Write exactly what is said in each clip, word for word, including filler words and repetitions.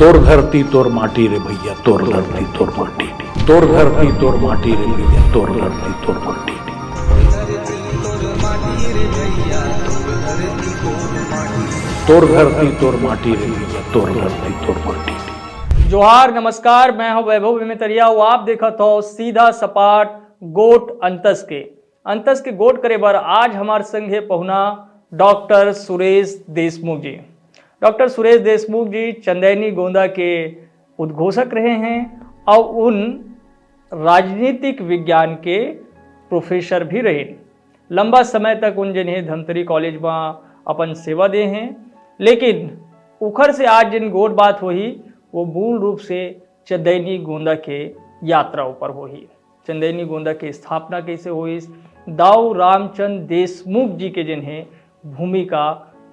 तोर धरती तोर माटी रे भैया, तोर धरती तोर माटी। तोर धरती तोर माटी रे भैया, तोर धरती तोर माटी। तोर धरती तोर माटी रे भैया, तोर धरती तोर माटी। जोहार, नमस्कार, मैं हूं वैभव बेमेतरिया। वो आप देखत हो सीधा सपाट गोठ अंतस के। अंतस के गोठ करे बर आज हमार संग हे पहुना डॉक्टर सुरेश देशमुख जी। डॉक्टर सुरेश देशमुख जी चंदैनी गोंदा के उद्घोषक रहे हैं और उन राजनीतिक विज्ञान के प्रोफेसर भी रहे। लंबा समय तक उन जिन्हें धमतरी कॉलेज में अपन सेवा दे हैं, लेकिन उखर से आज जिन गोठ बात होही वो मूल रूप से चंदैनी गोंदा के यात्रा ऊपर होही। चंदैनी गोंदा के स्थापना कैसे होइस, दाऊ रामचंद देशमुख जी के जिन्हें भूमिका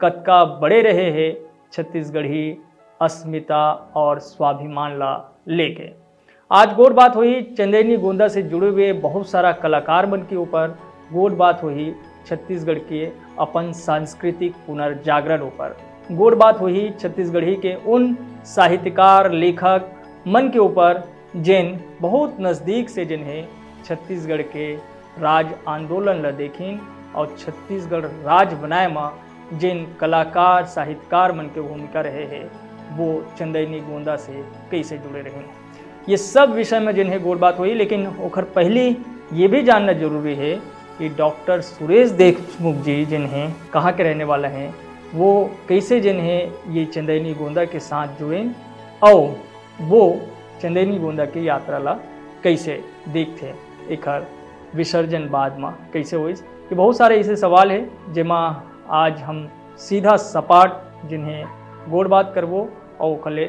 कतका बड़े रहे हे छत्तीसगढ़ी अस्मिता और स्वाभिमान ला लेके। आज गोठ बात होही चंदैनी गोंदा से जुड़े हुए बहुत सारा कलाकार मन के ऊपर। गोठ बात होही छत्तीसगढ़ के अपन सांस्कृतिक पुनर्जागरण ऊपर। गोठ बात होही छत्तीसगढ़ी के उन साहित्यकार लेखक मन के ऊपर जेन बहुत नजदीक से जिन्हें छत्तीसगढ़ के राज आंदोलन ल देखिन और छत्तीसगढ़ राज बनाए म जेन कलाकार साहित्यकार मन के भूमिका रहे हे वो चंदैनी गोंदा से कैसे जुड़े रहिन। ये सब विषय में जिन्हें गोठ बात होही, लेकिन ओखर पहली ये भी जानना जरूरी है कि डॉक्टर सुरेश देशमुख जी जिन्हें कहाँ के रहने वाला हैं, वो कैसे जिन्हें ये चंदैनी गोंदा के साथ जुड़े और वो चंदैनी गोंदा के यात्रा ला कैसे देखथे, एखर विसर्जन बाद में कैसे होइस। ये बहुत सारे ऐसे सवाल है जेमा आज हम सीधा सपाट जिन्हें गोठ बात करबो और ओखले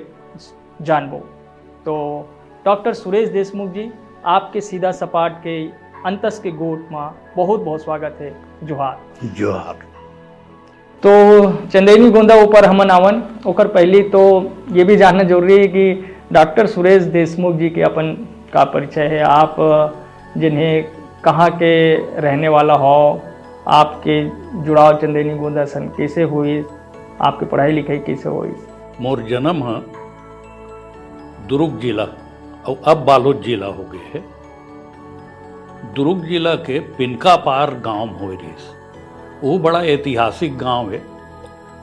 जानबो। तो डॉक्टर सुरेश देशमुख जी, आपके सीधा सपाट के अंतस के गोठ में बहुत बहुत स्वागत है। जोहार। जोहार। तो चंदैनी गोंदा ऊपर हमन आवन, ओकर पहली तो ये भी जानना जरूरी है कि डॉक्टर सुरेश देशमुख जी के अपन का परिचय है, आप जिन्हें कहाँ के रहने वाला हो, आपके जुड़ाव चंदैनी गोंदा सन कैसे हुई, आपके पढ़ाई लिखाई कैसे हुई? मोर जन्म ह दुरुग जिला अउ अब बालोद जिला हो गए है। दुरुग जिला के पिनकापार गांव में होए रहिस। वो बड़ा ऐतिहासिक गांव है।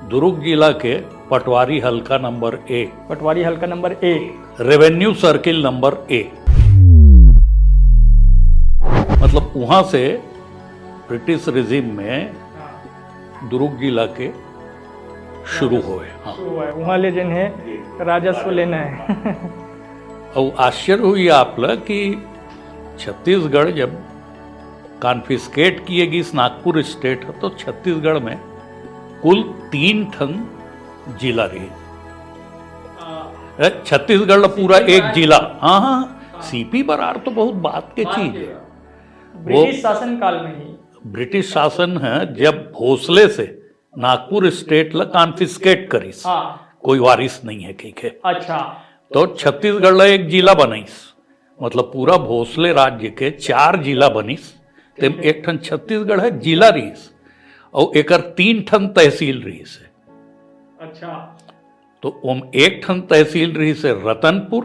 दुरुग जिला के पटवारी हल्का नंबर एक, पटवारी हल्का नंबर एक। रेवेन्यू सर्किल नंबर एक। मतलब वहां से ब्रिटिश रिजिम में दुरुग जिला के शुरू होए। हाँ। वहाँ ले जिन्हें राजस्व लेना है। और आश्चर्य हुई आप ला कि छत्तीसगढ़ जब कॉन्फिस्केट किए गिस नागपुर स्टेट, तो छत्तीसगढ़ में कुल तीन ठन जिला रही। अरे, छत्तीसगढ़ ला पूरा एक जिला। हाँ, हाँ। सीपी बरार तो बहुत बात के चीज है। ब्रिटिश शासन काल में ही। ब्रिटिश शासन है, जब भोसले से नागपुर स्टेट ला कॉन्फिस्केट करिस। हाँ। कोई वारिस नहीं है, ठीक है। अच्छा। तो छत्तीसगढ़ ला एक जिला बनाइस, मतलब पूरा भोसले राज्य के चार जिला बनिस, तेम एक ठन छत्तीसगढ़ है जिला रहिस, और एकर तीन ठन तहसील रहिस है। अच्छा। तो ओम एक ठन तहसील रहिस है रतनपुर,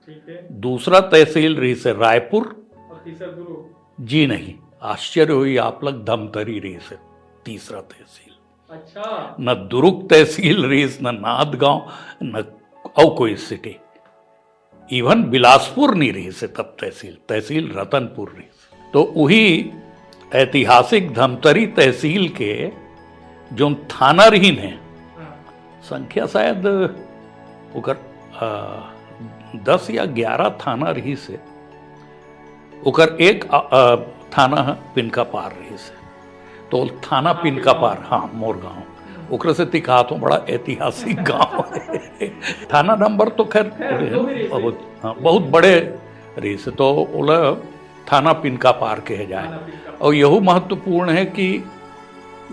ठीक है। दूसरा तहसील रहिस है रायपुर, और तीसरा दुरुग। जी नहीं, आश्चर्य हुई आप लोग, धमतरी रहिस है तीसरा तहसील। अच्छा। न दुरुग तहसील रहिस, न नांदगांव, न और कोई सिटी। इवन बिलासपुर नहीं रहिस है तब तहसील, तहसील रतनपुर रहिस। तो वही ऐतिहासिक धमतरी तहसील के जो थाना रहिन है, हाँ। संख्या शायद ओकर, आ, दस या ग्यारह थाना रहिस है। ओकर एक, आ, आ, थाना है पिनकापार रहिस है। तो थाना पिनकापार, हाँ, मोर गांव। ओकरे से तिकात हूँ, बड़ा ऐतिहासिक गांव है। थाना नंबर तो खैर खैर, जो भी रहिस है। बहुत, हाँ, बहुत बड़े रहिस है। तो ओला थाना पिनकापार कहे जाए। थाना पिनकापार। और यहू महत्वपूर्ण है कि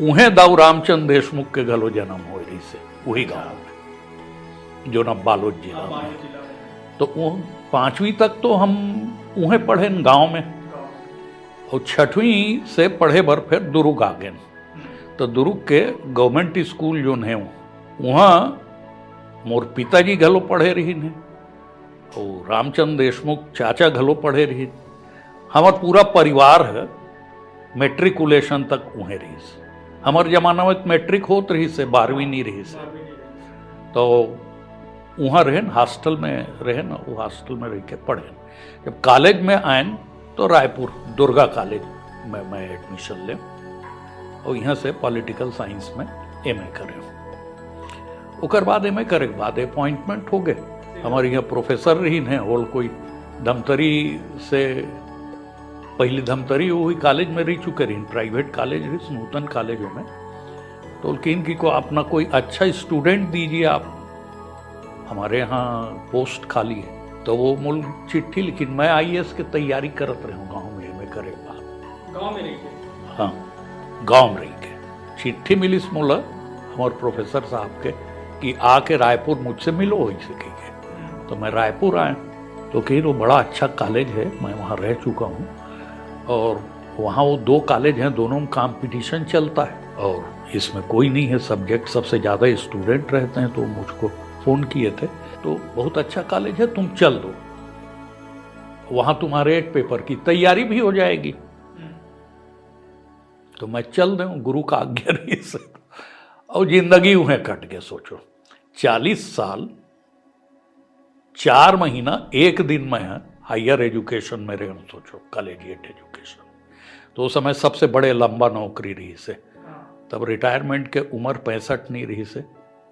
उहें दाऊ रामचंद देशमुख के घलो जन्म होए रहिस है, वही गांव में, जो ना बालोद जिला हाँ, में। बालोद जिला में। तो वो पांचवी तक तो हम उहें पढ़े न गांव में, गाँव में। और छठवीं से पढ़े बर फिर दुरुग आ गए। हम्म। तो दुरुग के गवर्नमेंट स्कूल जो है, वहाँ मोर पिताजी घलो पढ़े रहिन हे, अउ रामचंद देशमुख चाचा घलो पढ़े रहिन। हमर पूरा परिवार ह मेट्रिकुलेशन तक उहें रहिस। हमर जमाना में मैट्रिक होत रहिस हे, बारहवीं नहीं रहिस हे। तो उहाँ रहेन, हॉस्टल में रहेन, वो हॉस्टल में रह के पढ़ेन। जब कॉलेज में आयन तो रायपुर दुर्गा कॉलेज में मैं एडमिशन ले, और यहाँ से पॉलिटिकल साइंस में एमए करे। ओकर बाद एमए करे के बाद अपॉइंटमेंट हो गए। हमारे यहाँ प्रोफेसर रहिन हे, होल कोई धमतरी से, पहली धमतरी वही कॉलेज में रह चुके रहिन, प्राइवेट कॉलेज रहिस, नूतन कॉलेज में। तो बोलकिन कि को अपना कोई अच्छा स्टूडेंट दीजिए आप, हमारे यहाँ पोस्ट खाली है। तो वो मोल चिट्ठी लिखिन, मैं आईएएस के तैयारी करत रहे हूँ गाँव में एमए करे के बाद। गांव में रह के हाँ, गांव में रह के चिट्ठी मिलिस मोला हमारे प्रोफेसर साहब के कि आके रायपुर मुझसे मिलो, वही से कह के। तो मैं रायपुर आया, तो कही वो बड़ा अच्छा कॉलेज है, मैं वहाँ रह चुका हूँ, और वहाँ वो दो कॉलेज हैं, दोनों में कंपटीशन चलता है और इसमें कोई नहीं है, सब्जेक्ट सबसे ज़्यादा स्टूडेंट रहते हैं, तो मुझको फ़ोन किए थे। तो बहुत अच्छा कॉलेज है, तुम चल दो, वहाँ तुम्हारे एक पेपर की तैयारी भी हो जाएगी। तो मैं चल दे हूँ, गुरु का आज्ञा रहिस। और जिंदगी उहें कट के, सोचो, चालीस साल, चार महीना, एक दिन मैं हायर एजुकेशन में रहे हूँ, सोचो, कॉलेजिएट एजुकेशन। तो उस समय सबसे बड़े लंबा नौकरी रहिस हे। तब रिटायरमेंट के उम्र पैंसठ नहीं रहिस हे,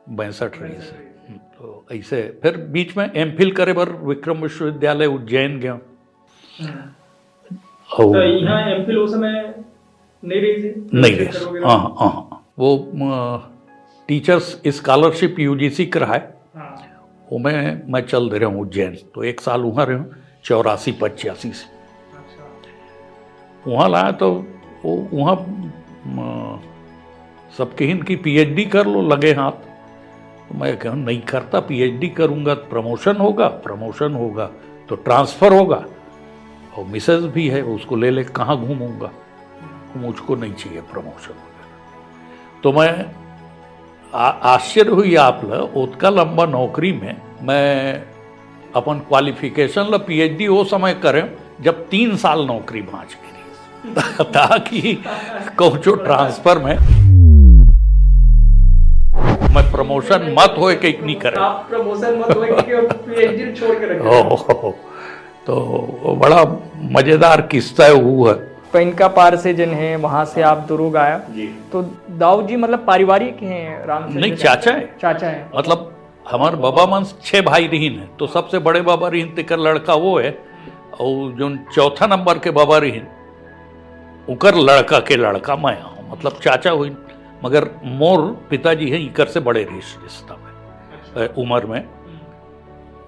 बैसठ रहिस हे। तो ऐसे फिर बीच में एमफिल करे बर विक्रम विश्वविद्यालय उज्जैन गया। तो यहाँ एमफिल उस समय नहीं रहिस हे? नहीं रहिस हे। हाँ, हाँ। वो टीचर्स स्कॉलरशिप यूजीसी कराए, हाँ। वो मैं मैं चल दे रहे हूँ उज्जैन। तो एक साल वहाँ रहे हूँ, चौरासी पचासी से। अच्छा। वहाँ लाया तो वो वहाँ म, सब कहिन कि पीएचडी कर लो, लगे हाथ। तो मैं कहूँ, नहीं करता, पीएचडी करूँगा तो प्रमोशन होगा, प्रमोशन होगा तो ट्रांसफर होगा, और मिसेज भी है, उसको ले ले कहाँ घूमूंगा, मुझको नहीं चाहिए प्रमोशन वगैरह। तो मैं आ- आश्चर्य हुई आप ल, ओतका लंबा नौकरी में मैं अपन क्वालिफिकेशन ल पीएचडी वो समय करें जब तीन साल नौकरी बाँच के रहिस, ताकि कहूँ ट्रांसफर में मैं प्रमोशन मत होए कहीं नहीं करे। आप प्रमोशन मत होए कि पीएचडी छोड़ के रखे। ओहो, तो वो बड़ा मजेदार किस्सा है वो है। पिनका पार से जिन है, वहां से आप दुर्ग आया। जी। तो दाऊ जी मतलब पारिवारिक हैं रामचंद्र नहीं, का? चाचा है। चाचा है। मतलब हमार बाबा मन छह भाई रहिन है, तो सबसे बड़े बाबा रहिन, तेकर लड़का वो है, और जो चौथा नंबर के बाबा रहिन, उकर लड़का के लड़का मैं हूँ, मतलब चाचा हुई, मगर मोर पिताजी है इकर से बड़े रिश- रिश्ता में, अ, उम्र में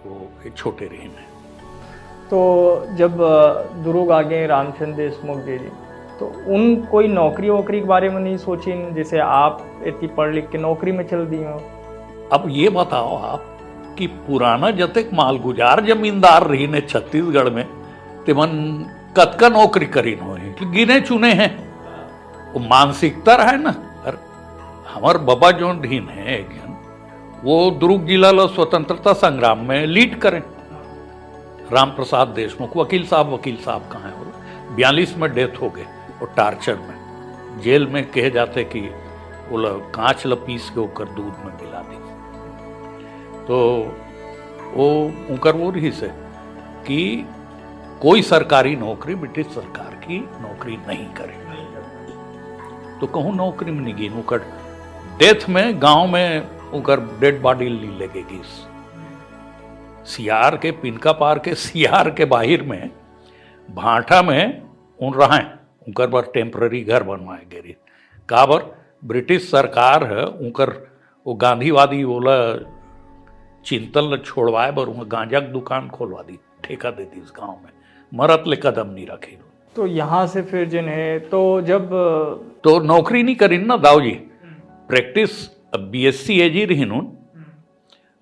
वो छोटे रहिन है। तो जब अ, दुर्ग आ गए रामचंद्र देशमुख जी जी, तो उन कोई नौकरी वोकरी के बारे में नहीं सोचिन, जैसे आप इतनी पढ़ लिख के नौकरी में चल दी हो? अब ये बताओ आप कि पुराना जतेक मालगुजार जमींदार रहिन हे छत्तीसगढ़ में, तेमन कतका नौकरी करिन होही, गिने चुने हैं। वो मानसिकता रहे ना। अरे, हमार बाबा जो रहिन है एक जन, वो दुर्ग जिला ला स्वतंत्रता संग्राम में लीड करें। राम प्रसाद देशमुख, वकील साहब, वकील साहब कहाँ है वो? बयालीस में डेथ हो गए, वो टार्चर में, जेल में कहे जाते कि वो ल-, कांच ल पीस के ओकर दूध में मिला दी। तो वो उनकर वो रहिस हे कि कोई सरकारी नौकरी ब्रिटिश सरकार की नौकरी नहीं करे। तो कहूँ नौकरी में नहीं गिन, ओकर डेथ में गांव में ओकर डेड बॉडी नहीं लेगे गिस। सियार के, पिनका पार के सियार के बाहिर में भांठा में उन रहे, उनकर बर टेम्पररी घर बनवाए गे रहिस। काबर ब्रिटिश सरकार ह उनकर वो गांधीवादी ओला चिंतन ल छोड़वाए बर उहाँ गांजा के दुकान खोलवा दी, ठेका दे दिस गांव में, मरत ले कदम नहीं रखे। तो यहाँ से फिर जिन है, तो जब तो नौकरी नहीं करिन ना दाऊ जी, प्रैक्टिस, अब बीएससी एजी रहिन उन,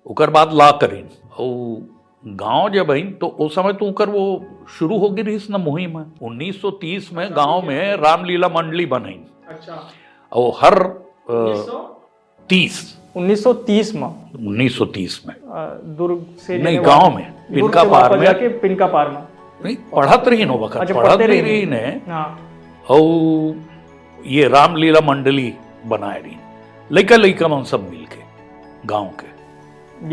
ओकर बाद लॉ करिन। और गांव जब आइन तो उस समय तो उनकर वो शुरू हो गई रहिस ना मुहिम। उन्नीस सौ तीस में गांव में रामलीला मंडली बनाइन। अच्छा। और हर अ, तीस उन्नीस सौ तीस में। उन्नीस सौ तीस में। अ, दुर्ग से नहीं, रहने गांव वाले- में, दुर्ग पिनका से पार वापस में। जाके पिनका पार में। नहीं, पढ़त रहिन ओ वक्त, अच्छा, पढ़त पढ़ते भी रहिन। रहिन है। हाँ। और ये रामलीला मंडली बनाए रहिन, लइका लइका मन सब मिलके गांव के।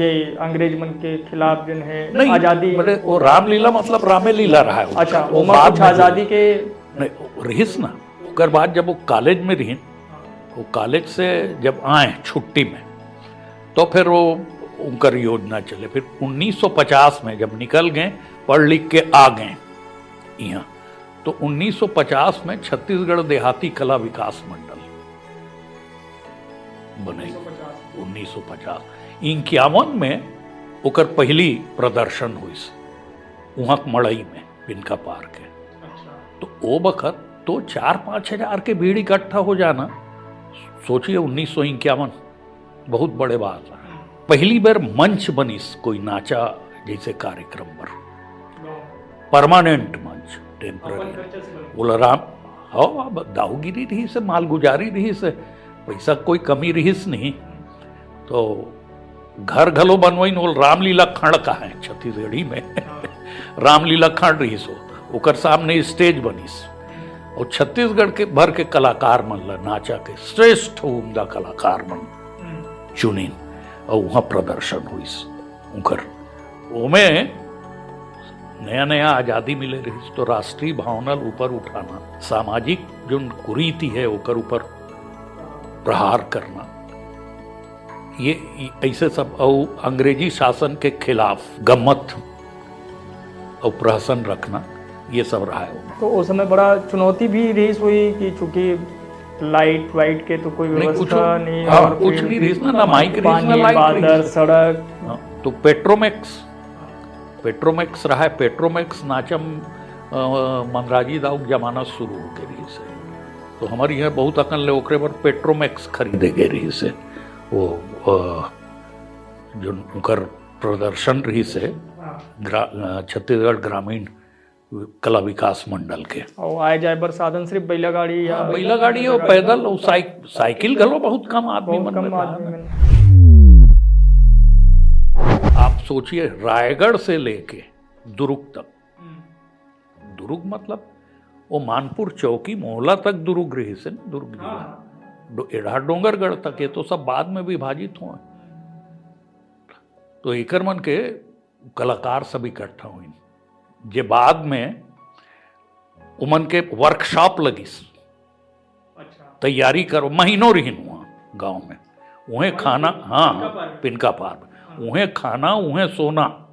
ये अंग्रेज मन के खिलाफ जन है नहीं, आजादी। बड़े, वो रामलीला मतलब रामे लीला रहा है। अच्छा, वो ओमा बाद कुछ में आजादी के नहीं, रहिस ना, ओकर बाद जब वो कॉलेज में रहिन, वो कॉलेज से जब आए छुट्टी में, तो फिर वो उनकर योजना चले। फिर उन्नीस सौ पचास में जब निकल गए, पढ़ लिख के आ गए यहाँ, तो उन्नीस सौ पचास में छत्तीसगढ़ देहाती कला विकास मंडल बने। उन्नीस सौ पचास, इक्यावन में ओकर पहली प्रदर्शन हुईस वहाँ मड़ई में, पिनका पार के। तो ओ बखत तो चार पाँच हजार के भीड़ इकट्ठा हो जाना, सोचिए, उन्नीस सौ इक्यावन, बहुत बड़े बात है। पहली बार मंच बनिस कोई नाचा जैसे कार्यक्रम पर, परमानेंट मंच, टेम्पररी। बोला राम, हो, अब दाऊगिरी रहिस, मालगुजारी रहिस, पैसा कोई कमी रहिस नहीं, तो घर घलो बनवाइन, ओला रामलीला खंड कहे छत्तीसगढ़ी में। रामलीला खंड रहिस हो, ओकर सामने स्टेज बनिस, और छत्तीसगढ़ के भर के कलाकार मन ला, नाचा के श्रेष्ठ उम्दा कलाकार मन चुनिन, और वहाँ प्रदर्शन हुईस उनकर। ओमे नया नया आजादी मिले रहिस, तो राष्ट्रीय भावना ल ऊपर उठाना, सामाजिक जोन कुरीति है ओकर ऊपर प्रहार करना, ये ऐसे सब, और अंग्रेजी शासन के खिलाफ गम्मत और प्रहसन रखना, ये सब रहा है। तो उस समय बड़ा चुनौती भी रहिस हुई कि चूंकि लाइट वाइट के तो कोई नहीं, कुछ, व्यवस्था नहीं, हाँ, और कुछ फिर नहीं रहिस ना, ना माइक रहिस, ना पानी, लाइट बादर, रहिस। सड़क। हाँ, तो पेट्रोमैक्स, पेट्रोमैक्स रहा है, पेट्रोमैक्स नाचम, अ, मंदराजी दाऊ के जमाना शुरू होके रहिस है। तो हमारे यहाँ बहुत अकन ले ओकरे बर पेट्रोमैक्स खरीदे गए रहिस है। वो, अ, जो उनकर प्रदर्शन रहिस है, ग्रा-, अ, छत्तीसगढ़ ग्रामीण कला विकास मंडल के। और आए जाए बर साधन सिर्फ बैला गाड़ी या हाँ, बैला गाड़ी और पैदल और साइक-, साइकिल घलो बहुत कम आदमी बहुत मन में कम रहा आदमी है। मन। आप सोचिए, रायगढ़ से लेके दुर्ग तक, दुर्ग मतलब वो मानपुर चौकी मोहला तक दुर्ग रहिस है ना, दुर्ग जिला। डो-, एढ़ा डोंगरगढ़ तक, ये तो सब बाद में विभाजित हुआ। तो एकर मन के कलाकार सब इकट्ठा हुई, जे बाद में उमन के वर्कशॉप लगिस, तैयारी करो, महीनों रहिन हुआ गांव में। उहें खाना, हाँ, पिनका पार में। उहें खाना, उहें सोना,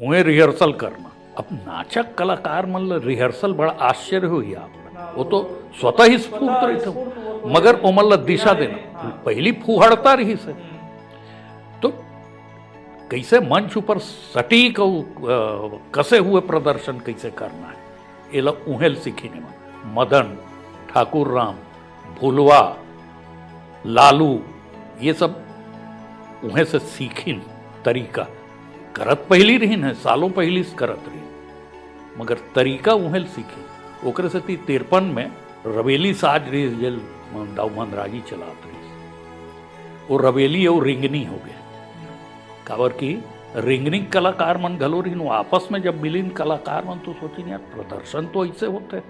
उहें रिहर्सल करना। अब नाचक कलाकार मन ल रिहर्सल बड़ा आश्चर्य होई आप, वो तो स्वतः ही स्फूर्त रहिथे, मगर ओमन ल दिशा देना, पहली फुहड़ता रहिस है। तो कैसे मंच ऊपर सटीक और, अ, कसे हुए प्रदर्शन कैसे करना है, एला उहें ल सीखिन एमन। मदन, ठाकुर राम, भुलवा, लालू, ये सब उहें से सीखिन तरीका। करत पहली रहिन है, सालों पहली से करत रहिन, मगर तरीका उहें ल सीखिन। ओकरे सेती तिरपन में रबेली साज रहिस, जेल दाऊ मंदराजी चलात रहिस, वो रबेली और रिंगनी हो गए। काबर कि रिंगनी कलाकार मन घलो रहिन, वो आपस में जब मिलिन कलाकार मन, तो सोचिन, "यार, प्रदर्शन तो ऐसे होते,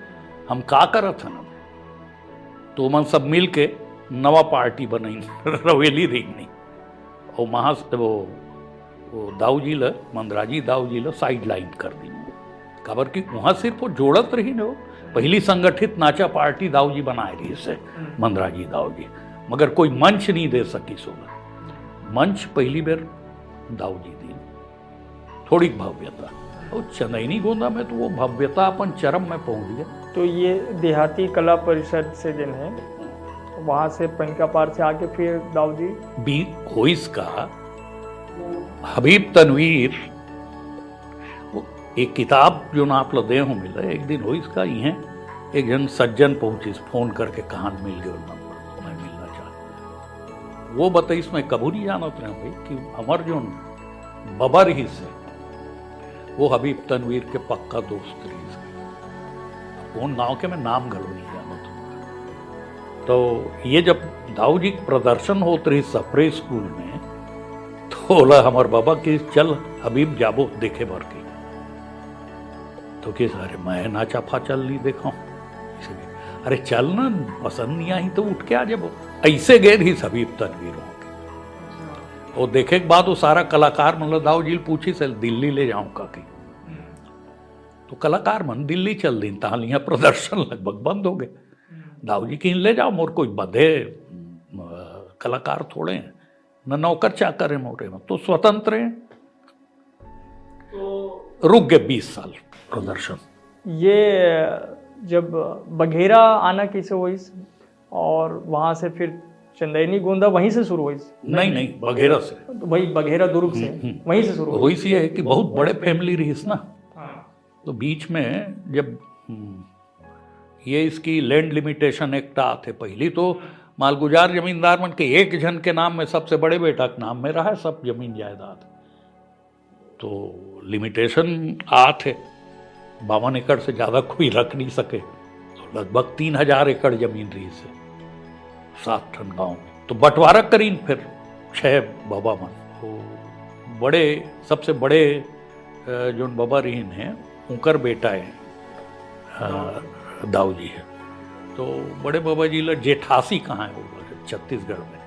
हम का करत हन?" तो मन सब मिल के नवा पार्टी बनाइन, रवेली रिंगनी। और वहाँ से वो, वो दाऊ जी ल, मंदराजी दाऊ जी ल साइड लाइन कर दी, काबर कि वहाँ सिर्फ वो जोड़त रहिन हो। पहली संगठित नाचा पार्टी दाऊ जी बनाए रहिस है, मंदराजी दाऊ जी, मगर कोई मंच नहीं दे सकिस ओला। मंच पहली बेर दाऊ जी दीन, थोड़ी भव्यता। और चंदैनी गोंदा में तो वो भव्यता अपन चरम में पहुंच गया। तो ये देहाती कला परिषद से दिन है, वहाँ से पनका पार से आके फिर दाऊ जी बी होइस का, हबीब तनवीर, वो एक किताब जो ना आप ल दे हो मिला, एक दिन होइस का, इहें एक जन सज्जन पहुंचिस, फोन करके कहान मिल गए नंबर, मैं मिलना चाहता हूँ। वो बताइस, मैं कभू नहीं जानत रहे भाई कि हमार जो बबा रहिस है, वो हबीब तनवीर के पक्का दोस्त रहिस है। कौन गांव के, मैं नाम घलो नहीं जानत हूँ। तो ये जब दाऊ जी के प्रदर्शन होत रहिस सप्रे स्कूल में, तो ओला हमर बाबा के, "चल हबीब, जाबो देखे बर," के। तो किस, "अरे, मैं नाचा फाचा ल नइ देखंव।" "अरे चल ना, पसंद नइ आही तो उठ के आ जाबो।" अइसे गे रहिस हबीब तनवीर वहाँ के। वो देखे के बाद वो सारा कलाकार मन ल दाऊ जी ल पूछिस, "दिल्ली ले जांव का?" कहिके। तो कलाकार मन दिल्ली चल दिन, तहाँ ले इहाँ प्रदर्शन लगभग बंद हो गे। दाऊ जी कहिन, "ले जाओ, मोर कोई बंधे, अ, कलाकार थोड़े हैं, न नौकर चाकर है मोरे में, तो स्वतंत्र हैं।" तो रुक गे बीस साल प्रदर्शन। ये जब बघेरा आना कैसे होइस और वहाँ से फिर चंदैनी गोंदा वहीं से शुरू होइस? नहीं, नहीं, बघेरा से। तो वही बघेरा दुर्ग से, हम्म, हम्म। वहीं से शुरू होइस। वही सी है कि बहुत बड़े फैमिली रहिस ना। हाँ। तो बीच में जब, हम्म, ये इसकी लैंड लिमिटेशन एक्ट आथे, पहली तो मालगुजार जमींदार मन के एक झन के नाम में, सबसे बड़े बेटा के नाम में रहा सब जमीन जायदाद। तो लिमिटेशन आथे, बावन एकड़ से ज्यादा कोई रख नहीं सके। तो लगभग तीन हजार एकड़ जमीन रहिस हे सात ठन गांव में। तो बंटवारा करिन फिर छह बाबा मन। वो बड़े, सबसे बड़े, अ, जोन बाबा रहिन हे, उनकर बेटा हे, अ, दाऊ जी हे। तो बड़े बाबा जी ला जेठासी कहा हे वो छत्तीसगढ़ में।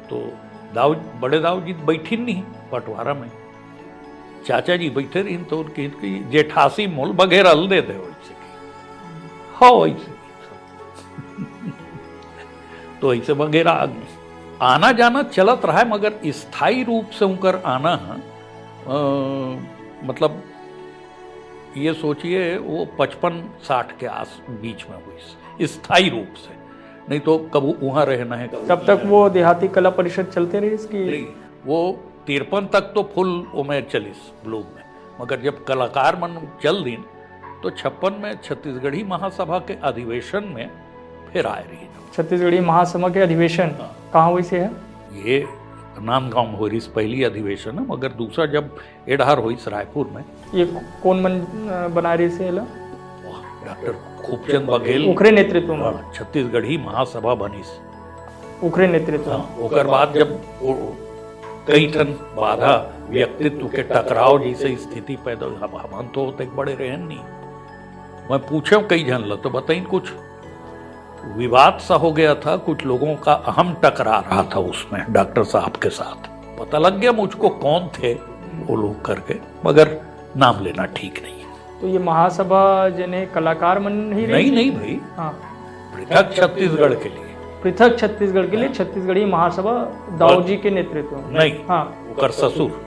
तो दाऊ, बड़े दाऊ जी बइठिन नहीं बंटवारा में, चाचा जी बइठे रहिन तो उनके, इनके जेठासी मोल बघेरा ल दे दे वैसे की। हाँ, वैसे। तो ऐसे बघेरा आ गई। आना जाना चलत रहा है, मगर स्थायी रूप से उनकर आना है, अ, मतलब, ये सोचिए, वो पचपन साठ के आस बीच में हुई, स्थायी रूप से। नहीं तो कबू वहाँ रहना है, कबू तब तक वो देहाती कला परिषद चलते रही इसकी? नहीं, वो तिरपन तक तो फुल ओमे चलिस ब्लूम में, मगर जब कलाकार मन चल दिन, तो छप्पन में छत्तीसगढ़ी महासभा के अधिवेशन में फिर आए रही। छत्तीसगढ़ी महासभा के अधिवेशन हाँ। कहाँ हुई से है? ये नांदगांव में हो रही पहली अधिवेशन है, मगर दूसरा जब एडहार होइस रायपुर में। ये कौन मन, अ, बनाए रहिस हे एला? डॉक्टर खूबचंद बघेल। ओकरे नेतृत्व में। हाँ, छत्तीसगढ़ी महासभा बनिस। ओकरे नेतृत्व में। हाँ, ओकर बाद जब वो कई ठन बाधा, व्यक्तित्व के टकराव जैसे स्थिति पैदा हुई, हम, हमन तो ओतेक बड़े रहेन नहीं। मैं पूछे कई झन ला तो बताइन कुछ विवाद सा हो गया था, कुछ लोगों का अहम टकरा रहा था उसमें डॉक्टर साहब के साथ। पता लग गया मुझको कौन थे वो लोग करके, मगर नाम लेना ठीक नहीं है। तो ये महासभा जने कलाकार मन ही रही नहीं, थी? नहीं भाई। हाँ। पृथक छत्तीसगढ़ के लिए। पृथक छत्तीसगढ़ के लिए हाँ। छत्तीसगढ़ी महासभा दाऊ जी के नेतृत्व में। नहीं, हाँ। ओकर ससुर,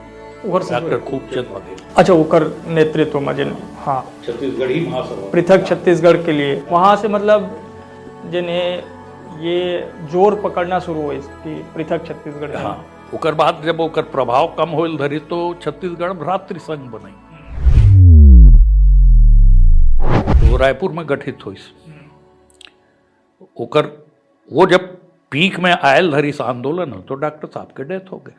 ओकर ससुर। डॉक्टर खूबचंद बघेल। अच्छा, ओकर नेतृत्व में जने, हाँ। छत्तीसगढ़ी महासभा। पृथक छत्तीसगढ़ के लिए। वहाँ से मतलब जने ये जोर पकड़ना शुरू होइस कि पृथक छत्तीसगढ़ के लिए। हाँ, ओकर बाद जब ओकर प्रभाव कम होइल धरी तो छत्तीसगढ़ भ्रातृ संघ बनई। तो रायपुर में गठित होइस। ओकर, वो जब पीक में आयल धरिस आंदोलन, तो डॉक्टर साहब के डेथ हो गए।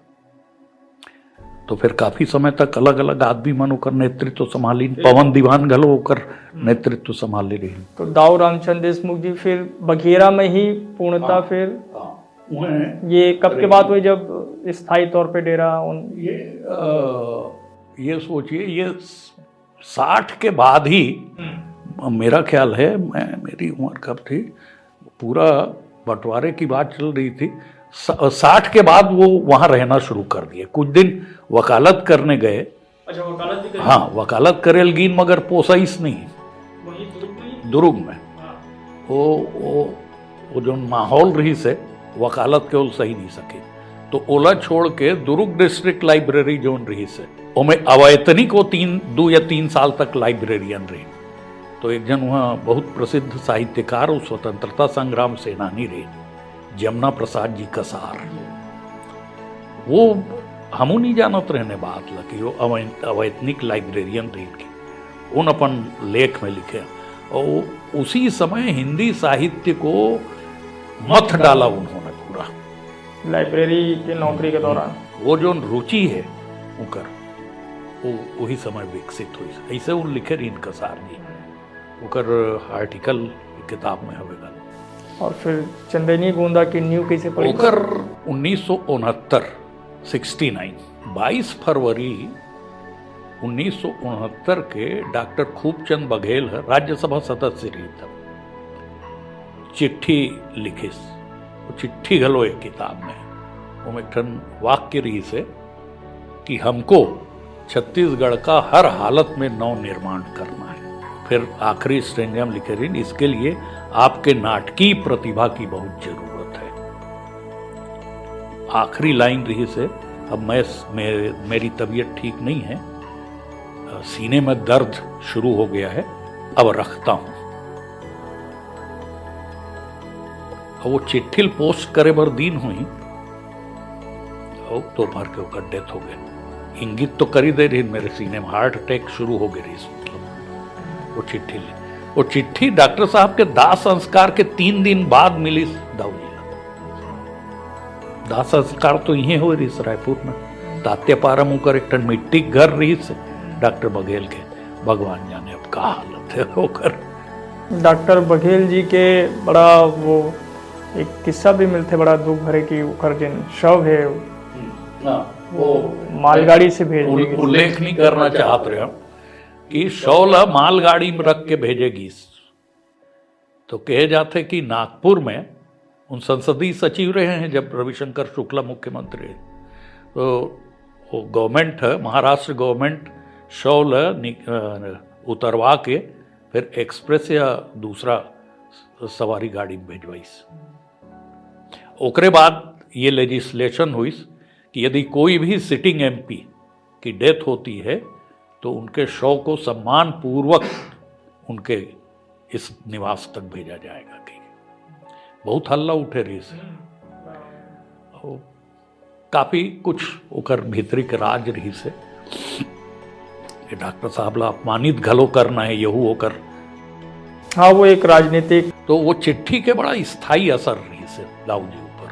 तो फिर काफी समय तक अलग-अलग आदमी मन ओकर नेतृत्व संभालिन। पवन दीवान घलो ओकर नेतृत्व संभाले रहिन। तो दाऊ रामचंद्र देशमुख जी फिर बघेरा में ही पूर्णतः हाँ, फिर हाँ। उहें ये कब के बात हुई जब स्थायी तौर पे डेरा उन- ये, अ, ये सोचिए, ये साठ के बाद ही, हम्म। मेरा ख्याल है, मैं, मेरी उम्र कब थी, पूरा बंटवारे की बात चल रही थी, स-, साठ के बाद वो वहाँ रहना शुरू कर दिए। कुछ दिन वकालत करने गए। अच्छा, वकालत भी करी? हाँ, वकालत करे ल गीन, मगर पोसाइस नहीं। वहीं दुर्ग में? दुर्ग में। हाँ। वो, वो, वो जोन माहौल रहिस हे, वकालत के ओल सही नहीं सके। तो ओला छोड़ के दुर्ग डिस्ट्रिक्ट लाइब्रेरी जोन रहिस हे, ओमे अवैतनिक वो तीन, दो या तीन साल तक लाइब्रेरियन रहिन। तो एक झन वहाँ बहुत प्रसिद्ध साहित्यकार और स्वतंत्रता संग्राम सेनानी रहिन, जमुना प्रसाद जी कसार। वो हमू नहीं जानत रहने बात ला कि वो अवै-, अवैतनिक लाइब्रेरियन रहिन के। उन अपन लेख में लिखे, और उसी समय हिंदी साहित्य को मथ डाला उन्होंने पूरा। लाइब्रेरी के नौकरी के दौरान। वो जोन रुचि हे उनकर, वो वही समय विकसित होइस। ऐसे उन लिखे रहिन कसार जी, उनकर आर्टिकल किताब में हवे गा। और फिर चंदैनी गोंदा के नींव कैसे पड़ी? ओकर उन्नीस सौ उनहत्तर, सिक्सटी नाइन, बाईस फरवरी उन्नीस सौ उनहत्तर के डॉक्टर खूबचंद बघेल ह राज्यसभा सदस्य रहिस तब चिट्ठी लिखिस। वो चिट्ठी घलो एक किताब में, ओमे एक ठन वाक्य रहिस हे कि हमको छत्तीसगढ़ का हर हालत में नव निर्माण करना है। फिर आखिरी स्टेंजा में लिखे रहिन, इसके लिए आपके नाटकीय प्रतिभा की बहुत जरूरत है। आखिरी लाइन रहिस हे, अब मैं, मे-, मेरी तबीयत ठीक नहीं है, अ, सीने में दर्द शुरू हो गया है, अब रखता हूँ। अब वो चिट्ठी ल पोस्ट करे बर दिन होही, अउ दोपहर के ओकर डेथ हो गए। इंगित तो कर ही दे रहिन, मेरे सीने में हार्ट अटैक शुरू हो गए रहिस, मतलब, वो चिट्ठी ले। वो चिट्ठी डॉक्टर साहब के दाह संस्कार के तीन दिन बाद मिलिस दाऊ जी ला। दाह संस्कार तो इहें होए रहिस रायपुर में, तात्यापारा में ओकर एक ठन मिट्टी के घर रहिस डॉक्टर बघेल के। भगवान जाने अब का हालत है ओकर। डॉक्टर बघेल जी के बड़ा वो एक किस्सा भी मिलथे, बड़ा दुख भरे, कि ओकर जेन शव हे, हाँ, वो मालगाड़ी से भेज उल-, दिए गए। उल्लेख नहीं करना चाहत रहे हम कि शव ला मालगाड़ी में रख के भेजे गीस। तो कहे जाथे कि नागपुर में उन संसदीय सचिव रहे हैं जब रविशंकर शुक्ला मुख्यमंत्री, तो वो गवर्नमेंट है, महाराष्ट्र गवर्नमेंट शव ल नि-, अ, उतरवा के फिर एक्सप्रेस या दूसरा सवारी गाड़ी में भेजवाइस। ओकरे बाद ये लेजिस्लेशन हुइस कि यदि कोई भी सिटिंग एमपी की डेथ होती है तो उनके शव को सम्मान पूर्वक उनके इस निवास तक भेजा जाएगा। कि बहुत हल्ला उठे रहिस हे। और काफी कुछ ओकर भीतरी के राज रहिस हे। ये डॉक्टर साहब ला अपमानित घलो करना है, यहू ओकर। हाँ, वो एक राजनीतिक। तो वो चिट्ठी के बड़ा स्थायी असर रहिस हे दाऊ जी ऊपर,